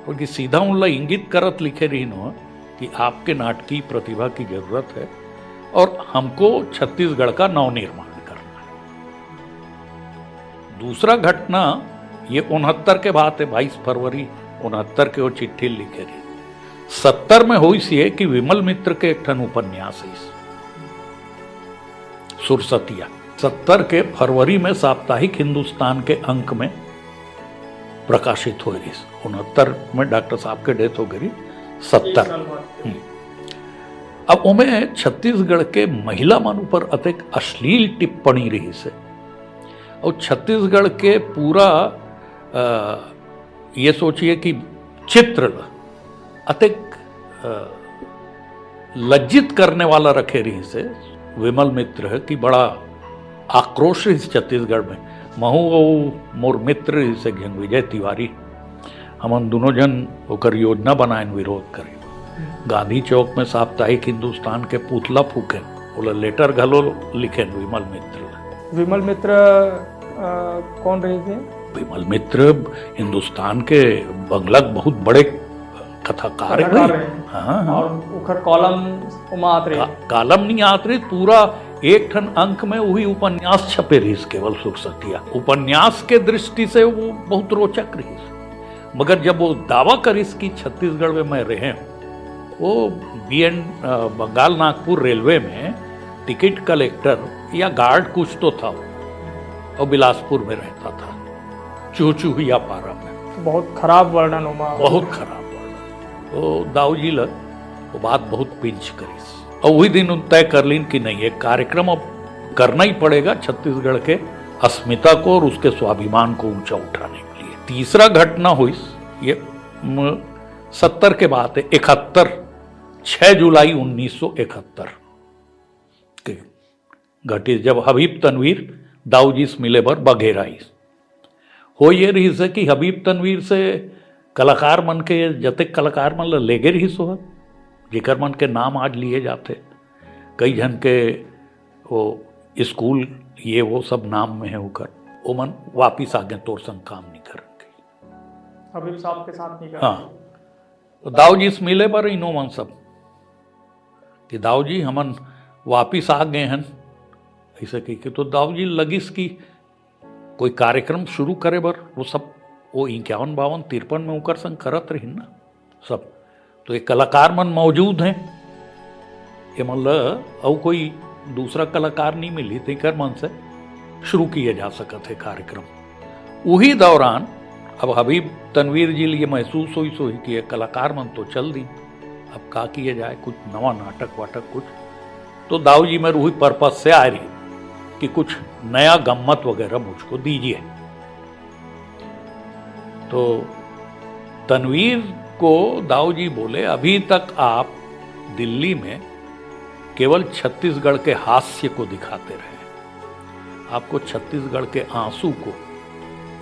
क्योंकि सीधा उनला इंगित करत लिखे रहिन हो कि आपके नाटकीय प्रतिभा की जरूरत है और हमको छत्तीसगढ़ का नवनिर्माण करना है। दूसरा घटना ये उनहत्तर के बात है, बाईस फरवरी उनहत्तर के वो चिट्ठी लिखे रहिन। सत्तर में होइस ये कि विमल मित्र के एक ठन उपन्यास आइस सुरसतिया, सत्तर के फरवरी में साप्ताहिक हिंदुस्तान के अंक में प्रकाशित होए रहिस। उनहत्तर में डॉक्टर साहब के डेथ हो गई, सत्तर। एक साल बाद। हम्म। अब ओमे छत्तीसगढ़ के महिला मन ऊपर अतेक अश्लील टिप्पणी रहिस हे, और छत्तीसगढ़ के पूरा, अ, ये सोचिए कि चित्र ल अतेक, अ, लज्जित करने वाला रखे रहिस हे विमल मित्र ह कि बड़ा आक्रोश रहिस छत्तीसगढ़ में। महू अउ मोर मित्र रहिस एक झन विजय तिवारी, हमन दुनों झन ओकर योजना बनाएन, विरोध करेन। गांधी चौक में साप्ताहिक हिंदुस्तान के पुतला फूकेन, ओला लेटर घलो लिखेन विमल मित्र ला। विमल मित्र, अ, कौन रहिस हे? विमल मित्र हिंदुस्तान के बंगला के बहुत बड़े कथाकार कथाकार रहे। रहे। हाँ, हाँ। और ओकर कॉलम ओमा आत रहे। का-, कॉलम नहीं आत रहे, पूरा एक ठन अंक में वही उपन्यास छपे रहिस, केवल सुरसतिया। उपन्यास के दृष्टि से वो बहुत रोचक रहिस, मगर जब वो दावा करिस कि छत्तीसगढ़ में मैं रहे हूँ, वो बीएन, अ, बंगाल नागपुर रेलवे में टिकट कलेक्टर या गार्ड कुछ तो था वो, और बिलासपुर में रहता था, चूचूहिया पारा में। बहुत खराब वर्णन ओमा। बहुत खराब वर्णन। तो दाऊ जी ल वो बात बहुत पिंच करिस, और वही दिन उन तय कर लीन कि नहीं, एक कार्यक्रम अब करना ही पड़ेगा छत्तीसगढ़ के अस्मिता को और उसके स्वाभिमान को ऊंचा उठाने के लिए। तीसरा घटना हुई ये, म, सत्तर के बात है, इकहत्तर, छह जुलाई उन्नीस सौ इकहत्तर के घटित, जब हबीब तनवीर दाऊ जी से मिले बर बघेल आइस। हो ये रहिस हे कि हबीब तनवीर से कलाकार मन के, जतेक कलाकार मन ल लेगे रहिस हो, जेकर मन के नाम आज लिए जाथे, कई झन के वो स्कूल, ये वो सब नाम में है ओकर, ओमन वापिस आ गए, तोर संग काम नहीं करन के। हबीब साहब के साथ नहीं करन। हाँ, तो दाऊ जी से मिले बर इनो मन सब कि दाऊ जी, हमन वापिस आ गए हन, ऐसे कह के। तो दाऊ जी लगिस कि कोई कार्यक्रम शुरू करे बर वो सब, वो इक्यावन बावन तिरपन में ओकर संग करत रहिन ना सब। तो ये कलाकार मन मौजूद हैं, ये मन ल अउ कोई दूसरा कलाकार नहीं मिली, तेकर मन से शुरू किया जा सकत है कार्यक्रम। उही दौरान अब हबीब तनवीर जी ल ये महसूस होइस होही कि ये कलाकार मन तो चल दी, अब का किया जाए, कुछ नवा नाटक वाटक कुछ। तो दाऊ जी मेर उही purpose से आए रही कि कुछ नया गम्मत वगैरह मुझको दीजिए। तो तनवीर को दाऊ जी बोले, "अभी तक आप दिल्ली में केवल छत्तीसगढ़ के हास्य को दिखाते रहे, आपको छत्तीसगढ़ के आंसू को,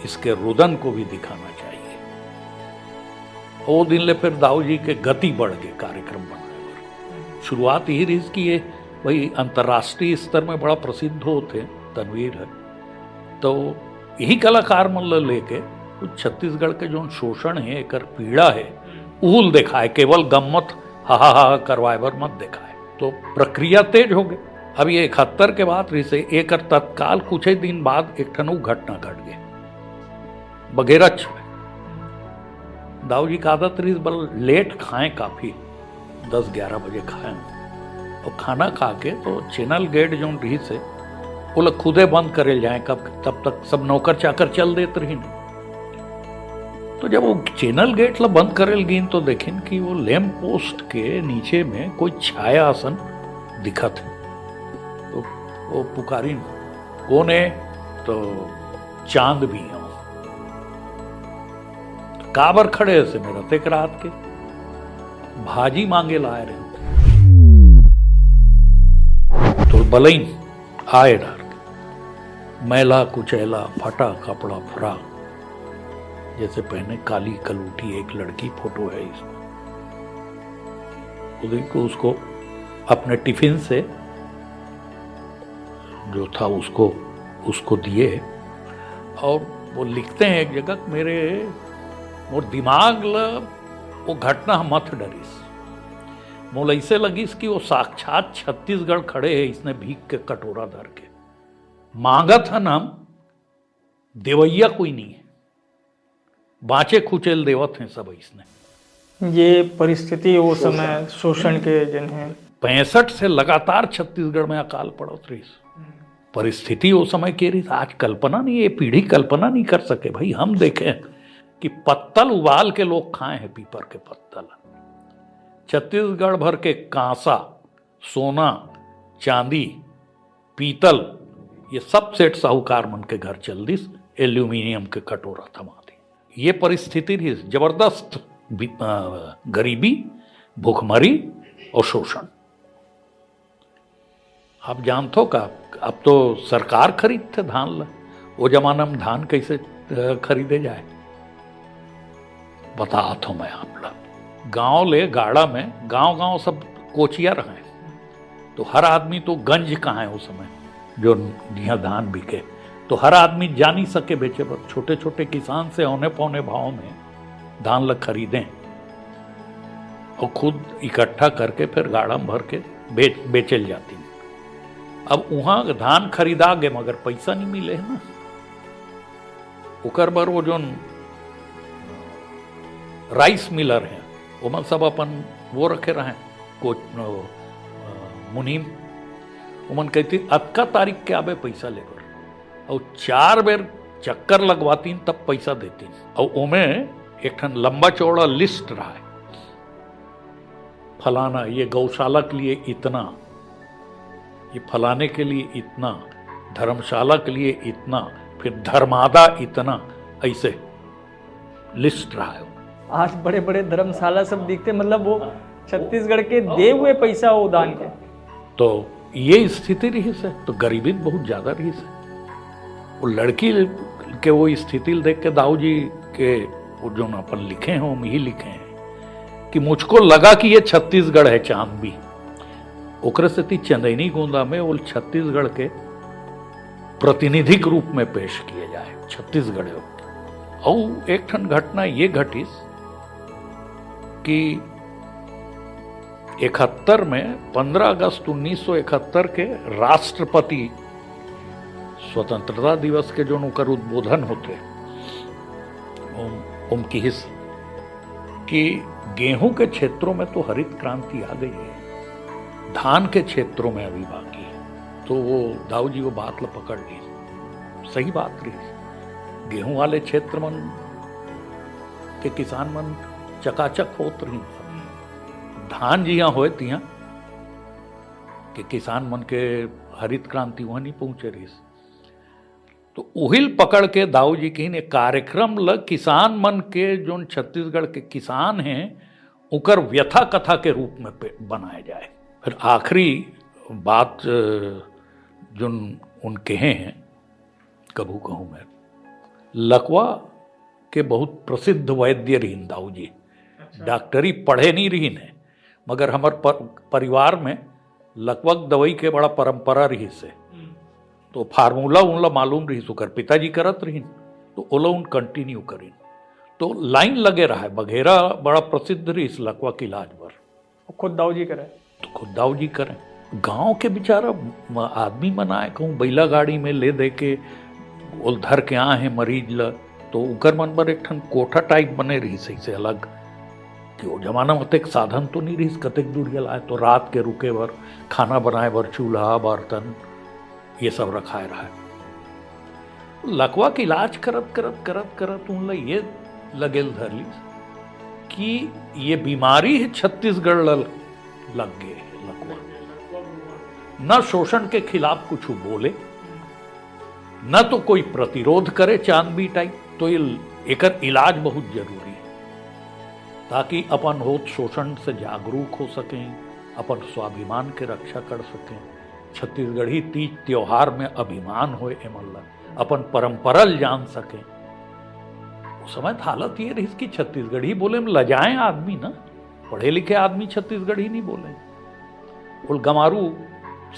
इसके रुदन को भी दिखाना चाहिए।" वो दिन ले फिर दाऊ जी के गति बढ़ गए कार्यक्रम बनाए बर। शुरुआत यही रही कि ये भाई अंतर्राष्ट्रीय स्तर में बड़ा प्रसिद्ध होते तनवीर है, तो यही कलाकार मन ल लेके कुछ छत्तीसगढ़ के जो शोषण है, एकर पीड़ा है, उहुल दिखाए, केवल गम्मत हा हा हा करवाए बर मत दिखाए। तो प्रक्रिया तेज हो गई। अब ये इकहत्तर के बात रही से एकर तत्काल कुछ ही दिन बाद एक ठन अउ घटना घट गए बघेरच में। दाऊ जी का आदत रही बल लेट खाए काफी, दस ग्यारह बजे खाए। और खाना खा के तो चैनल गेट जो रही से ओला खुदे बंद करे जाए, कब तब तक सब नौकर चाकर चल देत रही। तो जब वो चैनल गेट ला बंद करे गिन तो देखिन कि वो लैंप पोस्ट के नीचे में कोई छाया असन दिखत है। तो वो पुकारिन, "कौन है?" तो, "चांद भी है।" "काबर खड़े हस?" "मेर अतेक रात के भाजी मांगे ला आए रहेंव।" तो बलइन आए डार के, मैला कुचैला फटा कपड़ा फ्रॉक जैसे पहने, काली कलूटी एक लड़की, फोटो है इसमें। उसी को, उसको अपने टिफिन से जो था उसको, उसको दिए। और वो लिखते हैं एक जगह, "मेरे, मोर दिमाग ल वो घटना ह मत डरिस, मोला ऐसे लगिस कि वो साक्षात छत्तीसगढ़ खड़े है, इसने भीख के कटोरा धर के मांगत हन हम, देवैया कोई नहीं है, बाँचे खुचेल देवत हैं सब इसने।" ये परिस्थिति वो समय शोषण के जिन्हें पैंसठ से लगातार छत्तीसगढ़ में अकाल पड़त रहिस। परिस्थिति वो समय के रहिस, आज कल्पना नहीं, ये पीढ़ी कल्पना नहीं कर सके भाई। हम देखे कि पत्तल उबाल के लोग खाए हैं, पीपर के पत्तल। छत्तीसगढ़ भर के कांसा, सोना, चांदी, पीतल, ये सब सेठ साहूकार मन के घर चल दिस, एल्यूमिनियम के कटोरा थमा दी। ये परिस्थिति रहिस, जबरदस्त बि-, अ, गरीबी, भुखमरी और शोषण। आप जानथो का, अब तो सरकार खरीदथे धान ला, वो जमाना में धान कैसे, अ, खरीदे जाए, बताथो मैं आप ला। गांव ले गाड़ा में, गांव गांव सब कोचिया रहे, तो हर आदमी तो गंज कहा है उस समय, जो जिहाँ धान बिके, तो हर आदमी जा नहीं सके बेचे बर। छोटे छोटे किसान से औने पौने भाव में धान ला खरीदें और खुद इकट्ठा करके फिर गाड़ा में भर के बेच, बेचल जाती। अब उहाँ धान खरीदा गे, मगर पैसा नहीं मिले है ना। ओकर बर वो जोन राइस मिलर हैं, ओमन सब अपन वो रखे रहें, को-, अ, मुनीम, ओमन कहती, "अतका तारीख के आबे पैसा लेबर।" और चार बेर चक्कर लगवातीन, तब पैसा देतीन। और ओमे एक ठन लंबा चौड़ा लिस्ट रहा है, फलाना, ये गौशाला के लिए इतना, ये फलाने के लिए इतना, धर्मशाला के लिए इतना, फिर धर्मादा इतना, ऐसे लिस्ट रहा है। आज बड़े बड़े धर्मशाला सब दिखते, मतलब वो छत्तीसगढ़ के दे हुए पैसा वो दान के। तो ये स्थिति रहिस है, तो गरीबी बहुत ज्यादा रहिस है। वो लड़की के वो स्थिति देख के दाऊ जी के वो जो अपन लिखे हैं, हम ही लिखे हैं कि मुझको लगा कि ये छत्तीसगढ़ है चांद भी। ओकरे सेती चंदैनी गोंदा में वो छत्तीसगढ़ के प्रतिनिधिक रूप में पेश किए जाए, छत्तीसगढ़। और एक ठन घटना ये घटिस कि इकहत्तर में, पन्द्रह अगस्त उन्नीस सौ इकहत्तर के राष्ट्रपति स्वतंत्रता दिवस के जोन ओकर उद्बोधन होथे, ओम, ओम किहिस कि गेहूं के क्षेत्रों में तो हरित क्रांति आ गई है, धान के क्षेत्रों में अभी बाकी है। तो वो दाऊ जी वो बात ला पकड़ ली, सही बात रही। गेहूं वाले क्षेत्र मन के किसान मन चकाचक होत रहिन, धान जिहां होए तिहां के किसान मन के हरित क्रांति वहां नहीं पहुंचे रहिस। तो उहिल पकड़ के दाऊ जी कहिन, एक कार्यक्रम ल किसान मन के, जोन छत्तीसगढ़ के किसान हैं, उकर व्यथा कथा के रूप में पे-, बनाया जाए। फिर आखिरी बात, अ, जोन उन कहे हैं, कभू कहूँ मैं, लकवा के बहुत प्रसिद्ध वैद्य रहिन दाऊ जी। अच्छा। डॉक्टरी पढ़े नहीं रहिन है, मगर हमर पर-, परिवार में लकवा के दवाई के बड़ा परंपरा रहिस है। हम्म। तो फार्मूला उनला मालूम रहिस, ओकर पिताजी करत रहिन, तो ओला उन कंटिन्यू करिन। तो लाइन लगे रहा है, बघेरा बड़ा प्रसिद्ध रहिस लकवा के इलाज बर। वो खुद दाऊ जी करे। तो खुद दाऊ जी करें। गांव के बेचारा म-, आदमी मन आए, कहूँ बैला गाड़ी में ले दे के ओल धर के आए हैं मरीज ल, तो उकर मन बर एक ठन कोठा टाइप बने रहिस, ऐसे अलग, कि वो जमाना में अतेक साधन तो नहीं रहिस, कतेक दूरिया लाए, तो रात के रुके बर, खाना बनाए बर चूल्हा, बर्तन, ये सब रखाए रहा है। लकवा के इलाज करत, करत, करत, करत उन ल ये लगेल धर ली कि ये बीमारी है छत्तीसगढ़ ल लग गए है लकवा। न शोषण के खिलाफ कुछ बोले, न तो कोई प्रतिरोध करे चांदबी टाइप। तो ये, एकर इलाज बहुत जरूरी है, ताकि अपन होत शोषण से जागरूक हो सकें, अपन स्वाभिमान के रक्षा कर सकें, छत्तीसगढ़ी तीज त्योहार में अभिमान होए एमन ला, अपन परंपरा ल जान सकें। उस समय त हालत ये रहिस कि छत्तीसगढ़ी बोले में लजाएं आदमी ना, पढ़े लिखे आदमी छत्तीसगढ़ी नहीं बोले, ओल गंवारू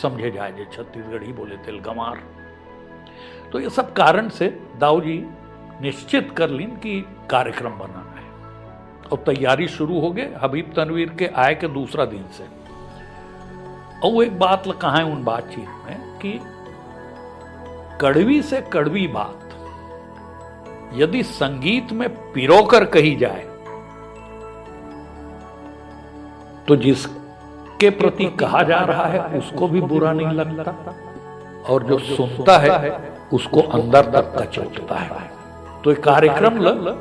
समझे जाए, जे छत्तीसगढ़ी बोले तेल गंवार। तो ये सब कारण से दाऊ जी निश्चित कर लीन कि कार्यक्रम बनाना है, और तैयारी शुरू हो गए हबीब तनवीर के आए के दूसरा दिन से। और वो एक बात ल-, कहा है उन बातचीत में कि कड़वी से कड़वी बात यदि संगीत में पिरोकर कही जाए, तो जिसके प्रति कहा जा रहा है, उसको भी बुरा नहीं लगता, और जो सुनता है, उसको अंदर तक कचोटता है। तो ये कार्यक्रम ल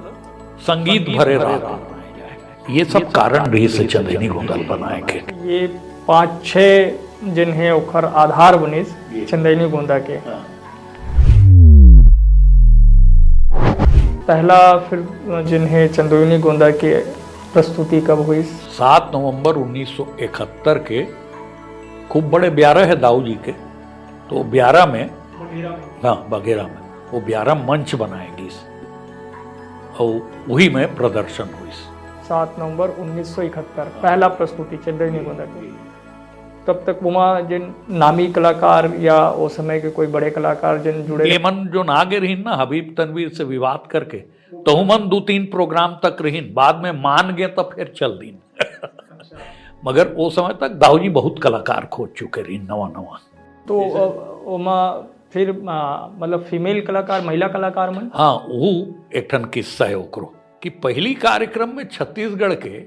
संगीत भरे रात, ये सब कारण रहिस हे चंदैनी गोंदा ल बनाए के। ये पांच छह जिन्हें ओखर आधार बनिस चंदैनी गोंदा के। हाँ। पहला फिर जिन्हें चंदैनी गोंदा के प्रस्तुति कब हुई? सात नवंबर उन्नीस सौ इकहत्तर के खूब बड़े ब्यारा है दाऊ जी के, तो ब्यारा में, हाँ, बघेरा में, वो ब्यारा मंच बनाए गिस और वही में प्रदर्शन हुई। सात नवंबर उन्नीस सौ इकहत्तर, पहला प्रस्तुति चंदैनी गोंदा के। तब तक वहाँ जिन नामी कलाकार या वो समय के कोई बड़े कलाकार जिन जुड़े? ये मन जो ना गे रहीन ना हबीब तनवीर से विवाद करके, तो मन दो तीन प्रोग्राम तक रहीन, बाद में मान गए तो फिर चल दीन। मगर वो समय तक दाऊ जी बहुत कलाकार खोज चुके रहीन, नवा नवा। तो, अ, ओमा फिर, अ, मतलब फीमेल कलाकार, महिला कलाकार मन? हाँ, वो एक ठन किस्सा है ओकरो कि पहली कार्यक्रम में छत्तीसगढ़ के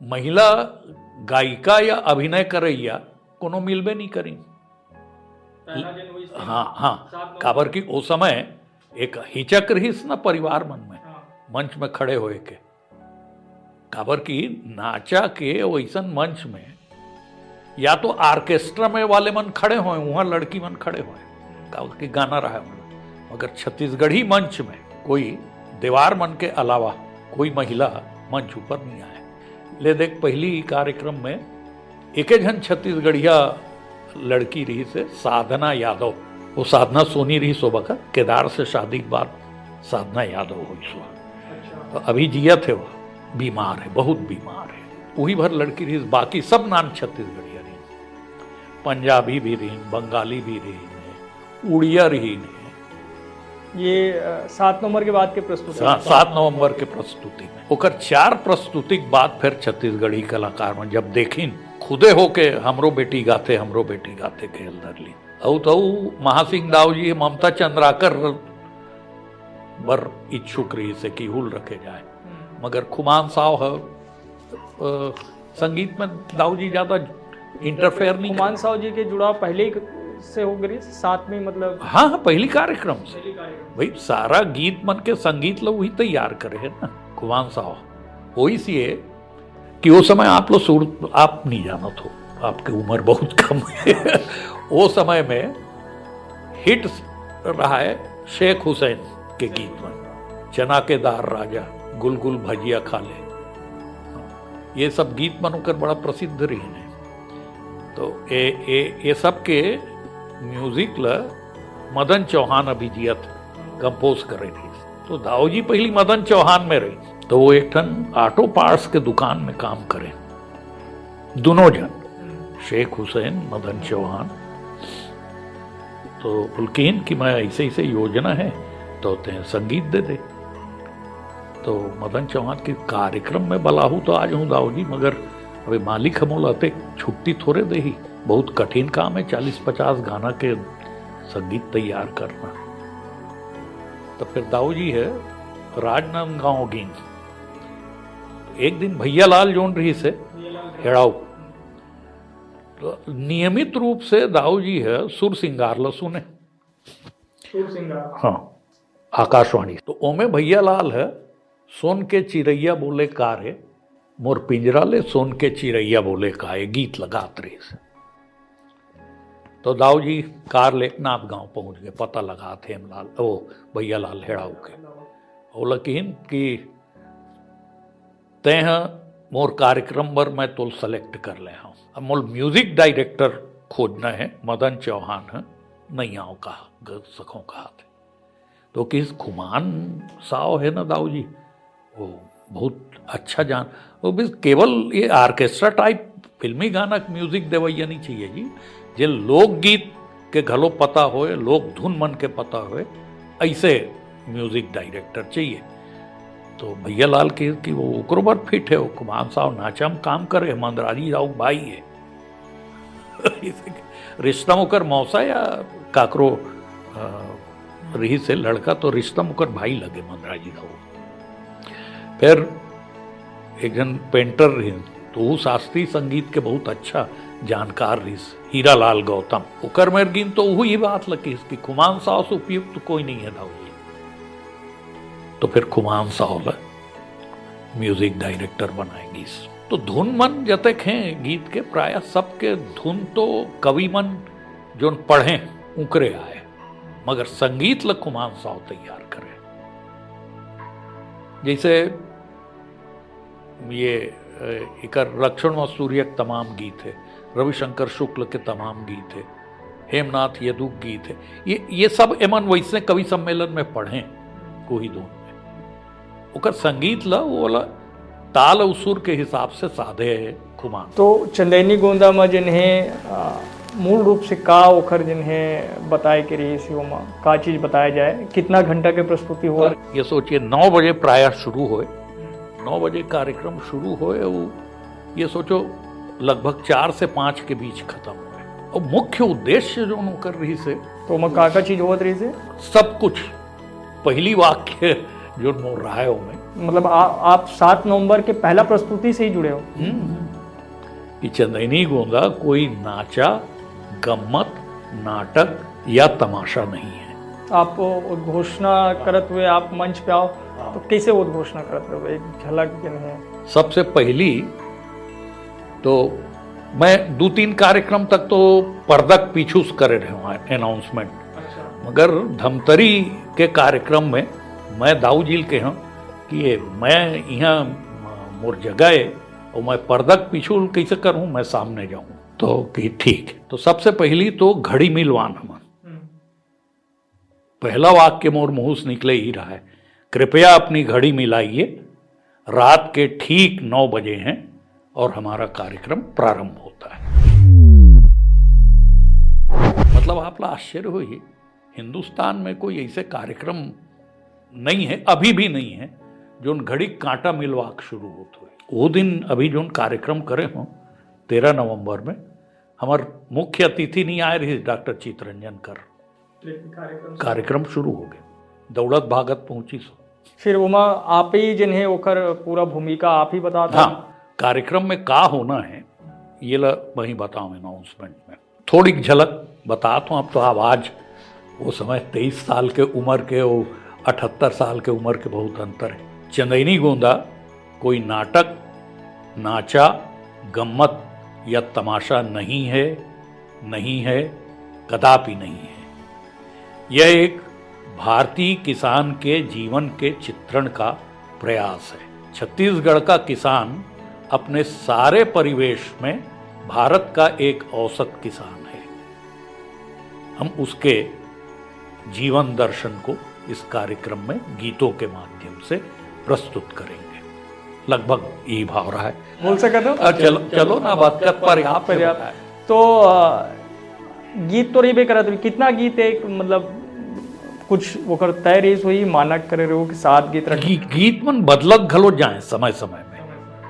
महिला गायिका या अभिनय करैया कोनो मिलबे नहीं करीन। पहला दिन हुई थी। हाँ, हाँ। सात नवंबर। काबर कि ओ समय एक हिचक रहिस न परिवार मन में, हाँ। मंच में खड़े होए के। काबर कि नाचा के वैसन मंच में या तो ऑर्केस्ट्रा में वाले मन खड़े होए, वहाँ लड़की मन खड़े होए, काबर कि गाना रहा है। मगर छत्तीसगढ़ी मंच में कोई देवार मन के अलावा कोई महिला मंच ऊपर नहीं आए। ले देख, पहली कार्यक्रम में एके झन छत्तीसगढ़िया लड़की रहिस हे साधना यादव। वो साधना सोनी रहिस ओ बखत, केदार से शादी के बाद साधना यादव होइस। तो अभी जियत हे, वो बीमार हे, बहुत बीमार हे। वही भर लड़की रहिस, बाकी सब नान छत्तीसगढ़िया रहिस। पंजाबी भी रहिन, बंगाली भी रहिन, उड़िया रहिन। ये, अ, सात नवंबर के बाद के प्रस्तुति सा-, है। सात नवंबर के प्रस्तुति में। ओकर चार प्रस्तुति के बाद फिर छत्तीसगढ़ी कलाकार मन जब देखिन, खुदे होके हमरो बेटी गाथे, हमरो बेटी गाथे खेल धर ली। अउ तो महासिंह दाऊ जी ममता चंद्राकर बर इच्छुक रहिस हे कि हुल रखे जाए, मगर खुमान साव ह, अ, संगीत में दाऊ जी ज्यादा इंटरफेयर नहीं। खुमान साव जी के जुड़ाव पहले ही से हो गई साथ में, मतलब हाँ हाँ, पहली कार्यक्रम से। भाई, सारा गीत मन के संगीत ला वही तैयार करे हे ना खुमान साव। वही से कि वो समय आप लोग सुर आप नहीं जानत हो, आपकी उम्र बहुत कम है। वो समय में हिट रहा है शेख हुसैन के गीत मन, चना के दार राजा, गुलगुल भजिया खा ले, ये सब गीत मन ओकर बड़ा प्रसिद्ध रहिन हे। तो ए, ए, ये सब के म्यूजिक ल मदन चौहान अभी जियत कंपोज करे रहिस। तो दाऊ जी पहली मदन चौहान में रहिस, तो वो एक ठन ऑटो पार्ट्स के दुकान में काम करे, दोनों जन, शेख हुसैन, मदन चौहान। तो बोलकिन कि मैं ऐसे ऐसे योजना है, तो ते संगीत दे दे। तो मदन चौहान के कार्यक्रम में बलाहू तो आज हूँ दाऊ जी, मगर अभी मालिक हमोला ते छुट्टी थोड़े दे ही। बहुत कठिन काम है चालीस पचास गाना के संगीत तैयार करना। तो फिर दाऊ जी है राजनांदगांव गीन। एक दिन भैया लाल जोन रहिस हे हेड़ाऊ, तो नियमित रूप से दाऊ जी है सुर सिंगार ल सुने। सुर सिंगार। हाँ, आकाशवाणी। तो ओमे भैया लाल है सोन के चिरैया बोले का रे, मोर पिंजरा ले सोन के चिरैया बोले का, ये गीत लगात रहिस। तो दाऊ जी कार ले नाथ गांव पहुंच गए, पता लगात हेमलाल, ओ भैया लाल हेड़ाऊ के। ओला किहिन कि तें ह मोर कार्यक्रम बर मैं तोल सेलेक्ट कर ले हूँ। अब मोल म्यूजिक डायरेक्टर खोजना है, मदन चौहान है, नहीं आओ कहा, ग-, सको कहा थे। तो किस खुमान साव है ना दाऊ जी, वो बहुत अच्छा जान, वो भी केवल ये ऑर्केस्ट्रा टाइप फिल्मी गाना के म्यूजिक देवैया नहीं चाहिए जी, जे लोकगीत के घलो पता होए, लोक धुन मन के पता होए, ऐसे म्यूजिक डायरेक्टर चाहिए। तो भैया लाल के कि वो ओकरो बर फिट है, वो खुमान साव नाचा म काम करे, मंदराजी राव भाई है। रिश्ता ओकर मौसा या काकरो, अ, रहिस हे लड़का, तो रिश्ता ओकर भाई लगे मंदराजी राव। फिर एक जन पेंटर रहिन, तो वो शास्त्रीय संगीत के बहुत अच्छा जानकार रहिस, हीरालाल गौतम। ओकर मेर गिन तो वही बात लगिस कि खुमान साव से उपयुक्त कोई नहीं है दाऊ जी। तो फिर खुमान साव ला म्यूजिक डायरेक्टर बनाए गिस। तो धुन मन जतक हैं गीत के, प्रायः सबके धुन तो कवि मन जोन पढ़े उकरे आए, मगर संगीत ल खुमान साव तैयार करे। जैसे ये, अ, इकर लक्ष्मण मस्तूरिया के तमाम गीत है, रविशंकर शुक्ल के तमाम गीत है, हेमनाथ यदु के गीत है, ये, ये सब एमन वैसे कवि सम्मेलन में पढ़े कोही धुन में। ओकर संगीत ला, वो वाला ताल अउ सुर के हिसाब से साधे है खुमान। तो चंदैनी गोंदा म जिन्हें, अ, मूल रूप से का ओखर जिन्हें बताए के रहिस हे, ओमा का चीज बताया जाए, कितना घंटा के प्रस्तुति हो? ये सोचिए, नौ बजे प्रायः शुरू होए, नौ बजे कार्यक्रम शुरू होए, वो ये सोचो लगभग चार से पाँच के बीच खत्म होए। और मुख्य उद्देश्य जो ओकर रहिस हे, तो ओमा का का चीज होत रहिस हे? सब कुछ। पहली वाक्य जो मोर रहा है ओमे, मतलब आ, आप सात नवंबर के पहला प्रस्तुति से ही जुड़े हो? हम्म, कि चंदैनी गोंदा कोई नाचा, गम्मत, नाटक या तमाशा नहीं है। आप उद्घोषणा करत हुए आप मंच पे आओ, तो कैसे उद्घोषणा करत रहे, एक झलक जिन्हें? सबसे पहली तो मैं दो तीन कार्यक्रम तक तो परदक पीछू से करे रहे हूँ अनाउंसमेंट, मगर धमतरी के कार्यक्रम में मैं दाऊ जी ल कहे हूँ कि ये मैं यहाँ मोर जगह है और मैं परदक पीछू कैसे करूँ, मैं सामने जाऊँ। तो कि ठीक, तो सबसे पहली तो घड़ी मिलवान हमन। पहला वाक्य मोर मुंह से निकले ही रहा है, कृपया अपनी घड़ी मिलाइए, रात के ठीक नौ बजे हैं और हमारा कार्यक्रम प्रारंभ होता है। मतलब, आप ला आश्चर्य होही, हिंदुस्तान में कोई ऐसे कार्यक्रम नहीं है, अभी भी नहीं है, जोन घड़ी कांटा मिलवा के शुरू होत होए। वो दिन अभी जोन कार्यक्रम करे हो तेरह नवंबर में, हमर मुख्य अतिथि नहीं आए रहिस, डॉक्टर चितरंजन कर कार्यक्रम शुरू हो गए, दौड़त भागत पहुंचिस। फिर ओमा आप ही जिन्हें ओकर पूरा भूमिका आप ही बतात हव। हाँ, कार्यक्रम में का होना है, ये ला वही बताऊं अनाउंसमेंट में। थोड़ी झलक बतात हूँ। अब तो आवाज, वो समय तेईस साल के उम्र के, वो अठहत्तर साल के उम्र के बहुत अंतर है। चंदैनी गोंदा कोई नाटक, नाचा, गम्मत या तमाशा नहीं है, नहीं है, कदापि नहीं है। यह एक भारतीय किसान के जीवन के चित्रण का प्रयास है। छत्तीसगढ़ का किसान अपने सारे परिवेश में भारत का एक औसत किसान है। हम उसके जीवन दर्शन को इस कार्यक्रम में गीतों के माध्यम से प्रस्तुत करेंगे। लगभग यही भाव रहा है। बोल सकत हो? अ, चलो, चलो ना, बात कर, पर्याप्त है। पर्याप्त। तो अ, गीत तो रहिबे करत रही, कितना गीत एक, मतलब, कुछ ओकर तय रहिस होही, मानक करे रहो कि सात गीत रख गी-, गीत मन बदलत घलो जाए समय समय में।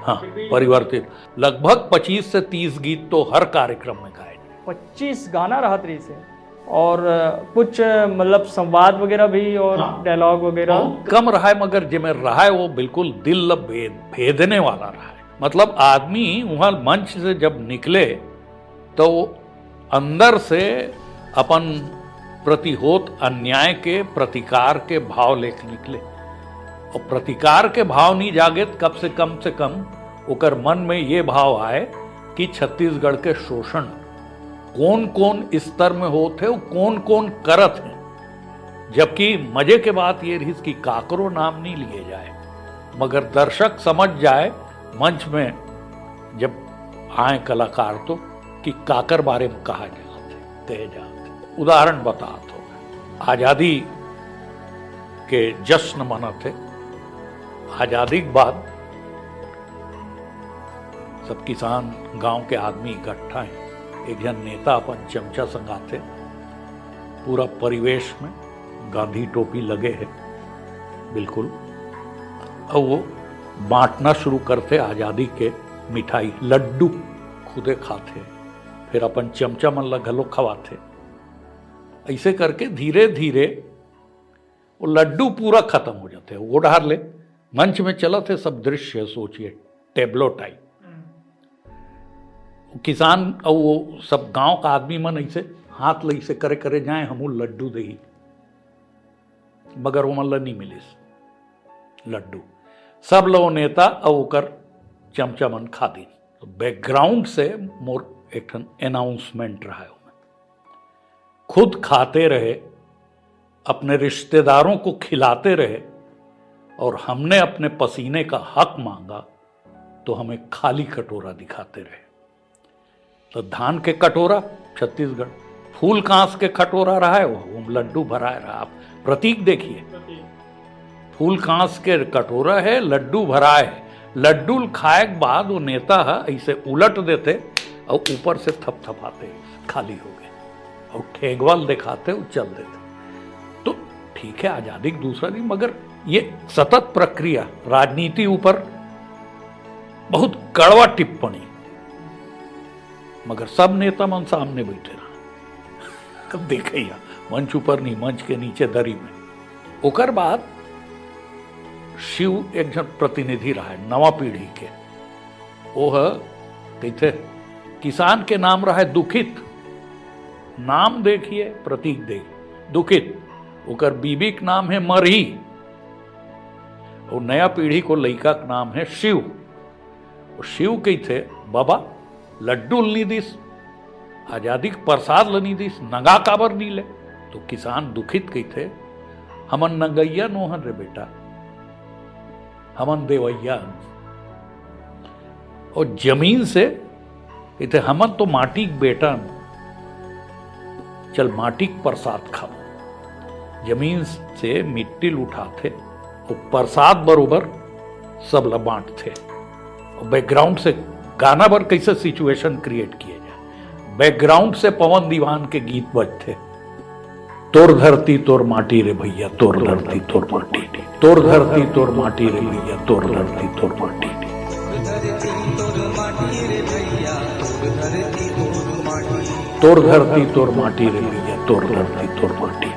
हाँ, परिवर्तित। लगभग पच्चीस से तीस गीत तो हर कार्यक्रम में गाए। पच्चीस गाना रहत रहिस हे। और अ, कुछ, अ, मतलब, संवाद वगैरह भी और हाँ। डायलॉग वगैरह? बहुत कम रहा है, मगर जेमे रहा है वो बिल्कुल दिल ल भेद, भेदने वाला रहा है। मतलब, आदमी वहाँ मंच से जब निकले तो वो अंदर से अपन प्रति होत अन्याय के प्रतिकार के भाव लेके निकले। और प्रतिकार के भाव नहीं जागे त कम से कम से कम ओकर मन में ये भाव आए कि छत्तीसगढ़ के शोषण कौन कौन स्तर में होत हे, कौन कौन करत हे। जबकि मजे के बात ये रहिस कि काकरो नाम नहीं लिए जाए, मगर दर्शक समझ जाए मंच में जब आए कलाकार तो कि काकर बारे में कहा जात हे, कहे जात हे। उदाहरण बतात हूँ, आजादी के जश्न मनत हे। आजादी के बाद सब किसान, गांव के आदमी इकट्ठा हे। एक झन नेता अपन चमचा संग आथे, पूरा परिवेश में गांधी टोपी लगे हे बिल्कुल, अउ वो बांटना शुरू करथे आजादी के मिठाई, लड्डू खुदे खाथे, फिर अपन चमचा मन ला घलो खवाथे। ऐसे करके धीरे धीरे वो लड्डू पूरा खत्म हो जाथे। वो डहार ले मंच में चलत हे, सब दृश्य सोचिए, टेबलो टाइप। वो किसान अउ वो सब गांव का आदमी मन ऐसे हाथ ले ऐसे करे करे जाए, हमू लड्डू देही, मगर वो मन ला नहीं मिलिस लड्डू। सब लो नेता अउ ओकर चमचा मन खा दिन। तो बैकग्राउंड से मोर एक ठन अनाउंसमेंट रहा है, ओमे खुद खाते रहे, अपने रिश्तेदारों को खिलाते रहे, और हमने अपने पसीने का हक मांगा तो हमें खाली कटोरा दिखाते रहे। तो धान के कटोरा, छत्तीसगढ़, फूल कांस के कटोरा रहा है, वो लड्डू भराए रहा। आप प्रतीक देखिए, फूल कांस के कटोरा है, लड्डू भराए है। लड्डू खाए के बाद वो नेता है ऐसे उलट देथे और ऊपर से थपथपाते, खाली हो गए, और ठेंगवा ल दिखाथे, वो चल देथे। तो ठीक है, आजादी के दूसरा दिन, मगर ये सतत प्रक्रिया, राजनीति ऊपर बहुत कड़वा टिप्पणी, मगर सब नेता मन सामने बैठे रहा। अब देखइया, मंच ऊपर नहीं, मंच के नीचे दरी में। ओकर बाद शिव एक झन प्रतिनिधि रहा है नवा पीढ़ी के, ओह कहिथे, किसान के नाम रहा है दुखित, नाम देखिए, प्रतीक दे, दुखित, ओकर बीबी के नाम है मरही, और नया पीढ़ी को लइका के नाम है शिव। और शिव कहिथे, बाबा, लड्डू ल नी दिस, आजादी के प्रसाद ल नी दिस, नंगा काबर नी ले? तो किसान दुखित कहिथे, हमन नंगइया नोहन रे बेटा, हमन देवइया हन। और जमीन से कहिथे, हमन तो माटी के बेटा हन, चल माटी के प्रसाद खाओ। जमीन से मिट्टी ल उठाथे, वो प्रसाद बरोबर सब ला बांटथे। और बैकग्राउंड से गाना बर कैसे सिचुएशन क्रिएट किए जाए, बैकग्राउंड से पवन दीवान के गीत बजथे, तोर धरती तोर माटी रे भैया, तोर धरती तोर माटी, तोर धरती तोर माटी रे भैया, तोर धरती तोर माटी। तोर धरती तोर माटी रे भैया, तोर धरती तोर माटी।